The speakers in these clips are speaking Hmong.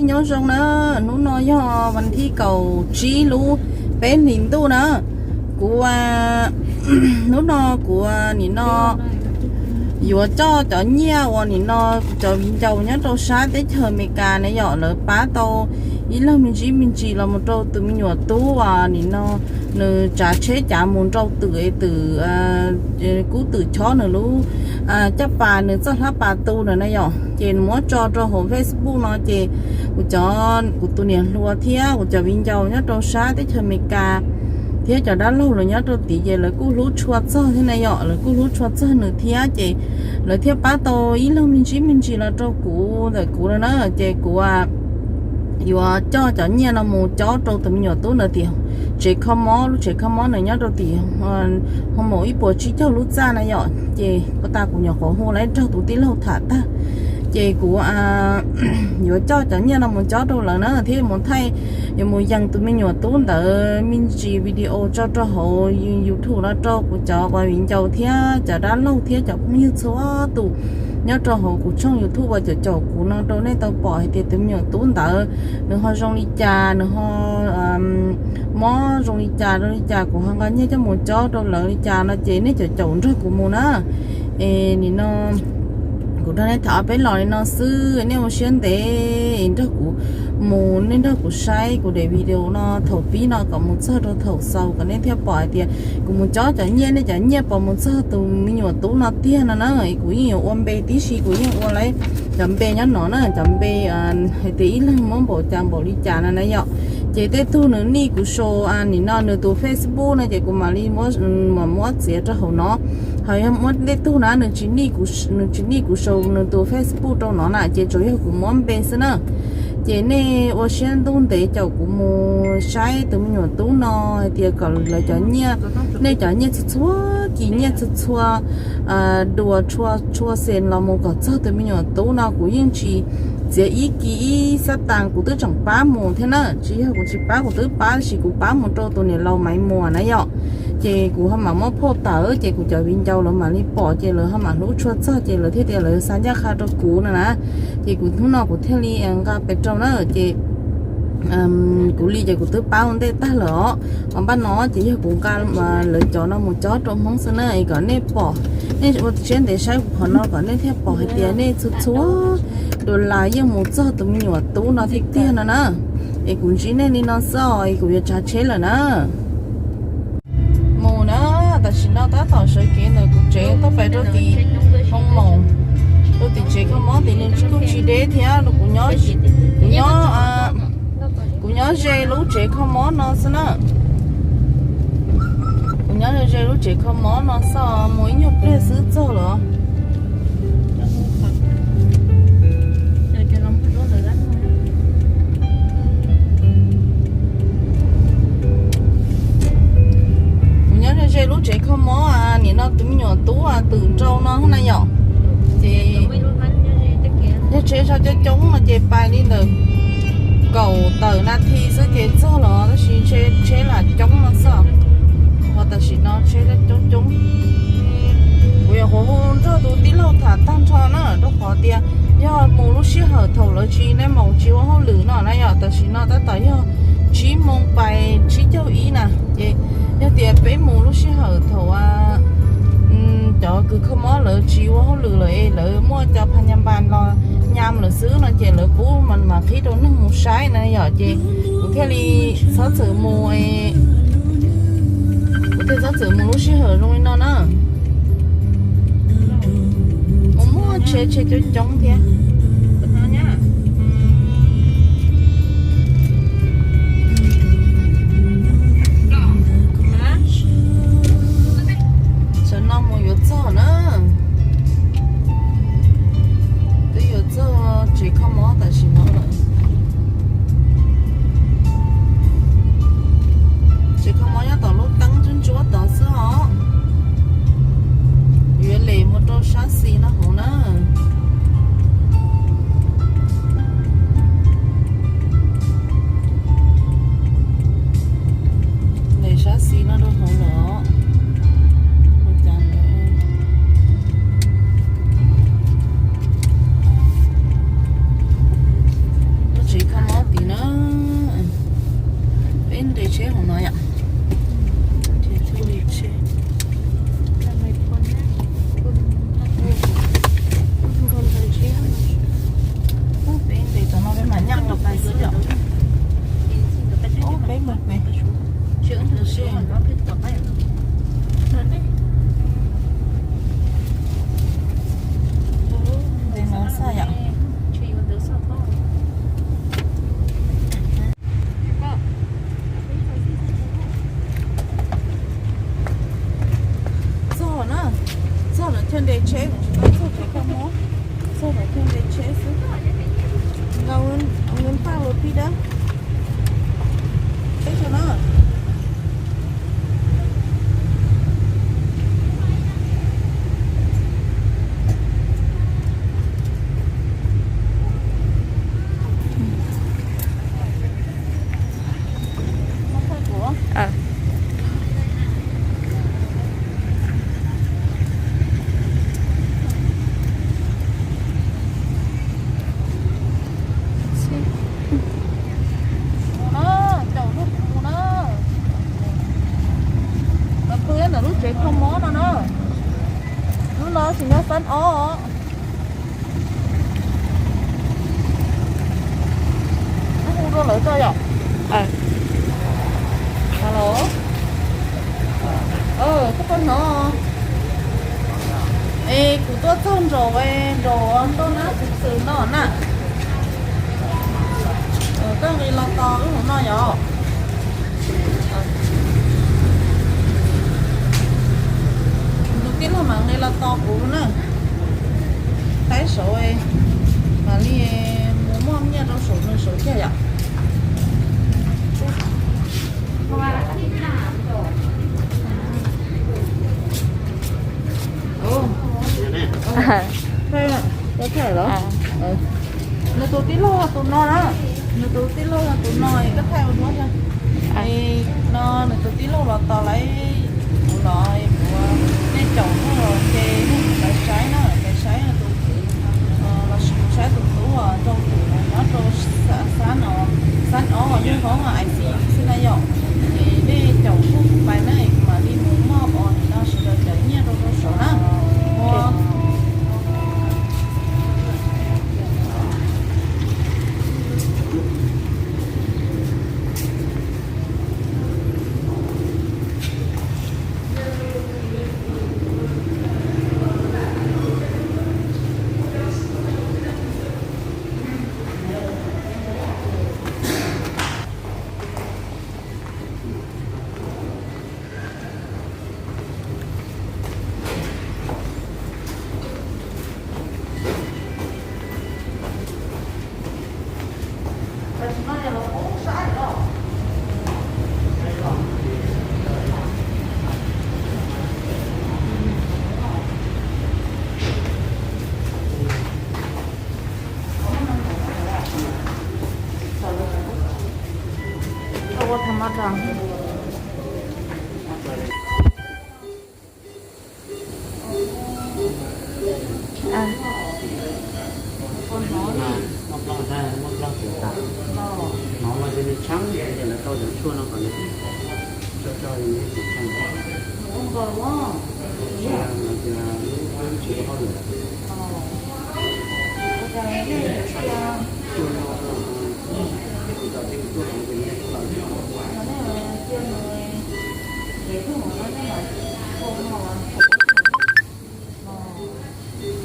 Nyob zoo na, hnub no yog vas thib kaum tsib lub peb hlis ntuj na. Kuv, hnub no kuv nim no yuav coj cov nyiaj uas nim no kuv cov viv ncaus nyob rau sab teb chaws Amelikas na yom, lawv pab tau ib leeg me ntsis me ntsis los mus rau tus me nyuam tub uas nim no nws tsav tsheb cav mus nrau twm es twm kub twm chob nws lub caj pas, nws txoj hlab pas tu na na yom, ces nws muab tso rau hauv Facebook no ces kuv cov, kuv tus niam hluas thiab kuv cov viv ncaus nyob rau sab teb chaws Amelikas thiab cov dab laug lawv nyob rau tid ces lawv kuj hlub tshua txog thiab na yom, lawv kuj hlub tshua txog nws thiab ces lawv thiaj pab tau ib leeg me ntsis me ntsis los rau kuv ntawm kuv no na. Ces kuv yuav coj cov nyiaj no mus cob rau tus me nyuam tub ntawd tim tsev kho mob, lub tsev kho mob nws nyob rau tim hoo maum ib puas tsib caug lub txaj na yom. Ces puag ta kuv nyuam qhuav hu lawv nrog tus tij laug tham tag, ces kuv yuav coj cov nyiaj no mus cob rau lawv na thiab mus thaij, yuav mus yees tus me nyuam tub ntawd me ntsis video tso rau hauv YouTube no rau kuv cov viv ncaus thiab cov dab laug thiab cov phooj ywg txhua tus nyob rau hauv kuv tshooj YouTube uas caum caum kuv no rau nej tau pom hais tias tus me nyuam tub ntawd nws ho zoo li cas, nws ho mob zoo li cas rau li cas, kuv ho nqa nyiaj coj mus cob rau lawv li cas no ces nej caum caum nrog kuv mus na. Es nim no kuv nrog nej tham ob peb los li no xwb, nej ua siab ntev nrog kuv mus, nej nrog kuv saib kuv daim video no thaum pib no kom mus txog rau thaum xaus kom nej thiaj pom hais tias kuv mus cob cov nyiaj, nej cov nyiaj puas mus txog tus me nyuam tub no tiag no na. Kuv yeej yuav ua npe tib si, kuv yeej ua lawv cov npe nyob no na, cov npe hais tias ib leeg muab npaum cas npaum li cas no na yom. Ces tej tug nws nij kuv sau, nim no nws tus Facebook no ces kuv mam li muab txiav rau hauv no. Ho yog muab tej tug na nws tsis nij kuv sau nws tus Facebook rau no na ces tsuas yog kuv muab npe xwb na. Ces nej ua siab ntuj ntev caum kuv mus saib tus me nyuam tub no hais tias kom lawv cov nyiaj, nej cov nyiaj txhua txhua kis, nyiaj txhua txhua duas, txhua txhua xees los mus kom txog tus me nyuam tub no kuv yeej tsis txiav ib kis ib xab tas, kuv twb tseem pab mus thiab na. Tsis yog kuv tsis pab, kuv twb pab, tab sis kuv pab mus rau tus niam laus Maiv Muas na yom. Ces kuv ho mam muab phauj tawm ces kuv cov viv ncaus lawv mam li pom ces lawv ho mam hlub tshua txog ces lawv thiaj tias lawv xa ncaj qha rau kuv no na. Ces kuv hnub no kuv thiaj li nqa pes rau na. Ces kuv li ces kuv twb pab ua ntej tag lawm os. Ho npaj no ces yog kuv nqa lawv cov no mus cob rau Hmoob xwb na, es kom nej pom, nej ua siab ntev saib kuv qhov no kom nej thiaj pom hais tias nej txhua txhua dollar yeej mus txog tus me nyuam tub no tiag tiag no na. Es kuv ntsib nej li no xwb os, es kuv yuav tsav tsheb lawm na. Mus na, tam sim no tab tom sawv kev ntawm kuv tsev tuaj pais rau tim hoo maum, rau tim tsev kho mob tim nws kuj tsis deb thiab. Kuv nyob, kuv nyob, kuv nyob ze lub tsev kho mob no xwb na. Kuv nyob ze lub tsev kho mob no xwb, mus ib nyuag pliag xwb txog lawm. Kuv nyob ze lub tsev kho mob, nim no tus me nyuam tub twm nrau no na yom. Ces yog tsheb sab coob coob no ces pais li ntawm kaum tawm nas this xwb ces txog los, tab sis tsheb lam coob no xwb. Ho tam sim no tsheb coob coob. Kuv yuav qhuav hu nrog tus tij laug tham tag nrho na, rau qhov tias yog mus lub sij hawm thaum lawv tsis, neb moos tsis ua hauj lwm no na yom, tam sim no tab tom yog tsib moos pais tsib caug ib na. Ces yog tias peb mus lub sij hawm thaum cov kws kho mob lawv tsis ua hauj lwm lawm es lawv muaj cov pha nyas npas los nyam lawm xwb no ces lawv pub mas qhib rau neeg mus saib na yom. Ces kuv thiaj li txhob txwm mus, kuv thiaj txhob txwm mus lub sij hawm zoo li no na. Mus muaj tsheb, tsheb coob coob thiab. Tam no mus yuav txog na. Twb yuav txog tsev kho mob tam sim no lawm. Tsev kho mob nyob tom lub teeb ntsuab ntsuab tod xwb os. Yuav lem mus rau sab xis no hauv na. Peb no. Caum lub kuv mus na. Los pw ntawm lub tsev kho mob no na. Lub no tsis nyob xab ob. Hu rau lawv tso yom. Alo, koj puas hnov? Es kuv tuaj txog nraum, nraum ntoj nab xwm xwm no na. Koj nqis los tos wb hauv no yom. Tus tij laug mam nqis los tos kuv na. Taib saud mam li mus muab nyiaj rau saum nws saud kiag yom. Nws tus tij laug tus no na, nws tus tij laug tus no es koj thaij ua duab thiab. No nws tus tij laug los tos lawv, kuv los kuv, nej caum tuaj los ces nej mus lawv saib na, lawv saib tus kwv los sis saib tus tub rau kuv nyob rau xab no, xab ob yog hoob I C U xwb na yom. Es nej caum tuaj kuv pais na, kuv mam li mus muab pov nim no sawv daws cov nyiaj rau rau saud na.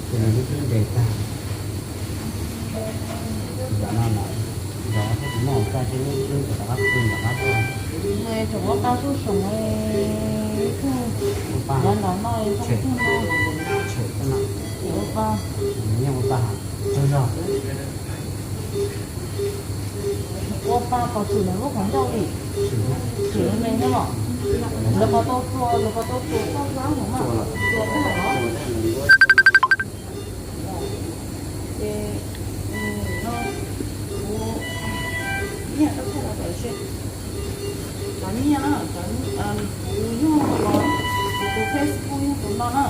Ces nws lub twb nres tag. Zaum no lawm, zaum no kuv muab hauv txaj ces lub twb rov qab pw rov qab tuaj. Tseem ua pa, tshem, tshem tuaj no. Nws yeej ua pa, tsaug zog. Ua pa kom tshwm nws lub qhov ncauj li. Tshwm me no los. Lawv qhov tau txuas, lawv qhov tau txuas txoj hlab no mas txuas txuas tag los. Ces no kuv nyiaj rau txoj los tawm se. Cov nyiaj na, kuv yog los, kuv tus Facebook yog tus no na.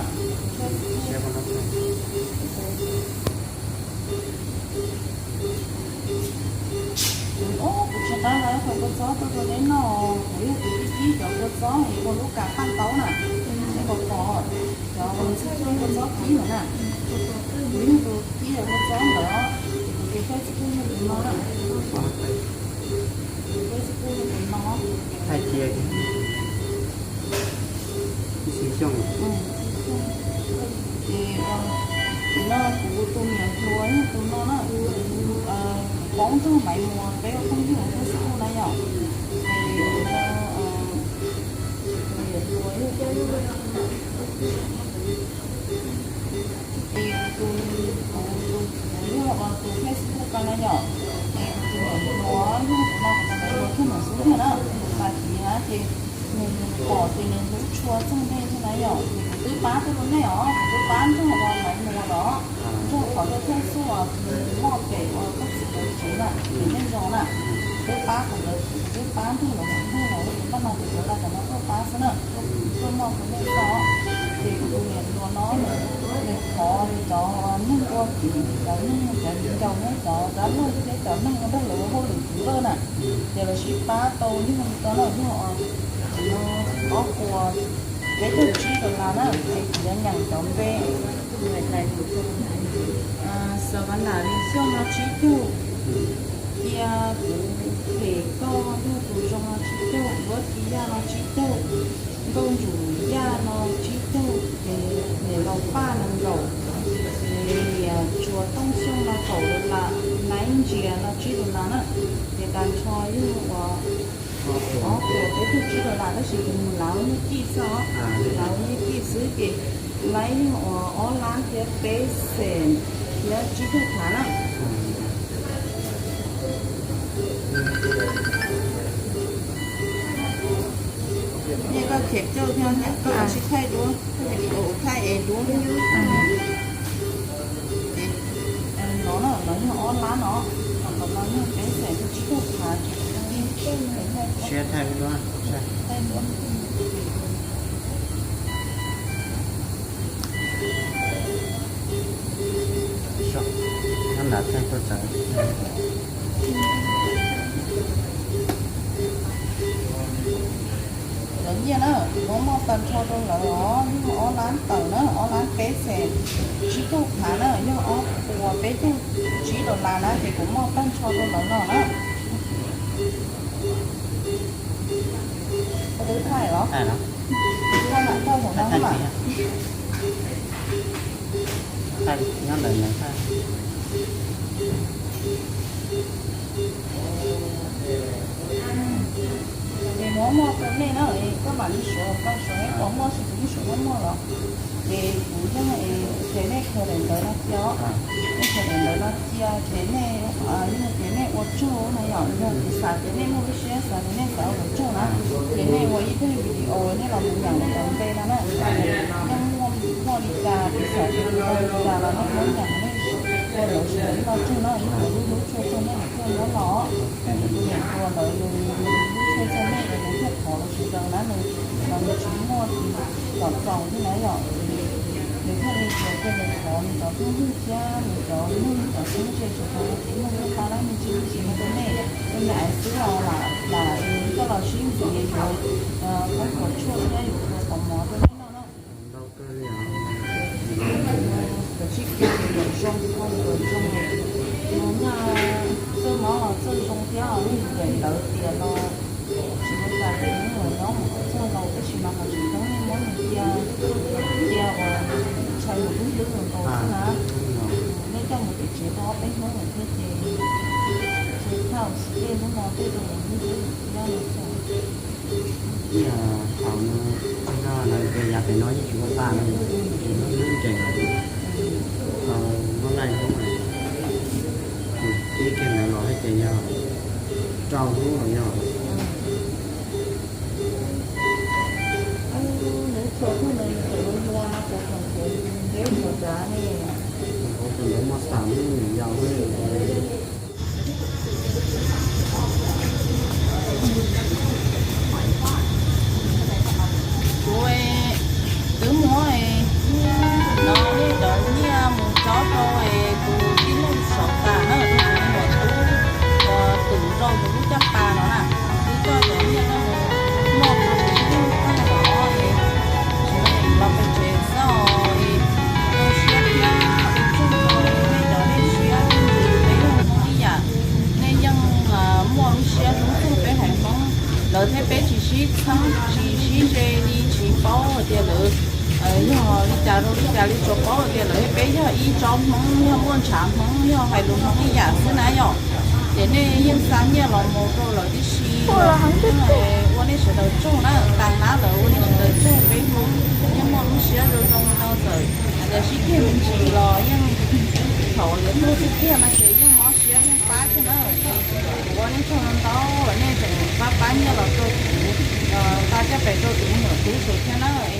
Kuv tsis qab hais qhov kua txob tuaj rau neb noj, kuv yog tus tib tib cov kua txob es ua lub kas paj ntaub na, neb puas pom cov kua txob kib ntawd na? Kuv yog tus kib cov kua txob ntawd, kuv tus Facebook yog tus no na. Tus Facebook yog tus no. Thaij cia. Ces, ces no kuv tus niam hluas yog tus no na, kuv poob nrog Maiv Muas peb ua phooj ywg hauv Facebook na yom. Ces no, tus niam hluas yog, ces kuv tus, kuv tus, kuv yog tus Facebook no na yom. Ces kuv tus niam hluas Ces nws hlub tshua txog nej thiab na yom, ces kuv twb pab tuaj rau nej os, kuv twb pab nrog uas Maiv Muas los, nrog qhov ntawd thiaj xub uas nws moj pem uas koj txiv lawv tsev na, pem nej zos na. Kuv twb pab kuv lawv, kuv twb pab nrog lawv, nrog lawv tus paj no ces lawv tau cov no tuaj pab xwb na, tuaj moj rau nej xwb. Ces kuv tus niam hluas no nws thov cov neeg ua kev, cov neeg cov viv ncaus thiab cov dab laug thiab cov neeg ua nrog lawv ua hauj lwm tiv lawj na, ces lawv sib pab tau yog li ko na, yog ob puas peb caug tsib dollar na, ces kuv yuav nyeem cov npe. Xav Vas Nam Li Xyooj no tsib caug, Cia Kuv Phem Koj Yog Tus Zoo no tsib caug, Vuab Ci Yaj no tsib caug, Nkauj Ntsum Yaj no tsib caug, ces Niam Laus Paj nees nkaum, ces Niam Tsuas Tooj Xyooj no kaum dollar, Naiv Ntsias no tsib dollar na, ces tag nrho yog uas ob puas peb caug tsib dollar tab sis kuv mus lav ua nyiaj kij xwb os, lav ua nyiaj kij xwb ces laiv yog uas ob lab thiab peb xees thiab tsib caug phav na. Yog koj khem cauj thiab koj tsis thaij duab, koj video thaij es duab. No na, no yog ob lab no, no yog peb xees thiab tsib caug phav. Siab thaij duab, thaij duab. Nyob nram thaij tuaj txawv. Lawv nyiaj na, muab moj tag nrho rau lawv os, yog ob lab tawm na, ob lab peb xees tsib caug phav na, yog ob puas peb caug tsib dollar na, ces kuv moj tag nrho rau lawv no na. Twb thaij los? Thaij mam thaij hauv no mas. Thaij nyob ntawm no thaij. Ces muab moj rau nej na, koj mam li suav, koj suav nej pom muaj, sis kuv yeej suav muaj muaj los. Ces kuv yeej qhia nej kho daim ntawv no cia os. Nej kho daim ntawv no cia ces nej, yeej tias nej ua tsaug na yom, yog kuv xav tias nej muaj lub siab xav tias nej xav ua tsaug na, ces nej ua ib daim video nej los mus nyeem lawv cov npe no na. Yeej muaj, muaj li cas kuv xav tias kuv tau li cas los nej muab nyeem, nej ua lawv sawv daws ib lo tsaug na, ib lub hlub tshua tsaug nej thiaj muab los. Tus niam hluas ntawd nws hlub tshua tsaug nej, nws thiaj thov lawv sawv daws na, nws los nws tsis muaj tus kom txaus thiab na yom, nws thiaj li tias cia nws thov nws cov phooj ywg thiab nws cov neeg cov txheeb ze sawv daws no ces nws thiaj pab dab me ntsis me ntsis no rau nej, rau nej aiv xwb los lam, lam coj los sib ntxiv yuav pab puas tshuaj thiab yuav ua pov mov rau nej noj na. Cov tsis kiag nws kom zoo, nws kom zoo, nws nyaj txawj mob los txawj zoo thiab, nej daim ntawv tias no tsis ua cas li, nws los nyob mus txog laus tab sis mas qhov tseem ceeb nej muab nws cia, cia uas ntshai mus hlub hlub nkaus nkaus xwb na. Nej coj mus tim tsev tau ob peb hnub lawm thiab ces, ces thaj ua si tej hnub no tej rau mus hlub hlub thiab no. Ib yam thaum no, no lawv tias yav pem no yeej tsis ua pa no, tsis hlub hlub ntsees, tau muab laij hlub, ib kiag ntawd los thiab ces yog rau hnub los yog. Nws txhua hnub nws tseem hlua no kuv tseem nrhiav nrhiav txhua tsav ne. Kuv tseem muab xam hnub nws yau. Kuv twb muab no nej cov nyiaj mus tso rau tus tij laug Saum Tam na, tus muam tub uas twm rau tus lub caj pas no na, twb coj cov nyiaj no mus muab rau tus tij laug Saum Tam no, tsis los pem tsev xwb os. Zoo siab thiab ua tsaug rau nej cov nej siab, peb yog Hmoob ib yam, nej yeej muaj lub siab hlub txog peb haiv Hmoob. Lawv thiab peb tsis sib txheeb tsis sib ze li, tsis paub hais tias lawv yog li cas rau li cas li, tsuas paub hais tias lawv thiab peb yog ib tsob Hmoob, yog muaj ntshav Hmoob, yog hais lus Hmoob ib yam xwb na yom. Ces nej yeej xa nyiaj los mus rau lawv tib si, ua nej sawv daws tsaug na, tas nab lawv ua nej sawv daws tsaug. Peb Hmoob yeej muaj lub siab zoo zoo li no txawm hais tias sib kiag me ntsis los yeej thaum yuav tuag tiag tiag no ces yeej mob siab yeej pab tug na. Kuv ua nej tsaug ntau, nej tseem pab pab nyiaj los rau kuv, nqa caj Rau tus me nyuam tub tus thiab na.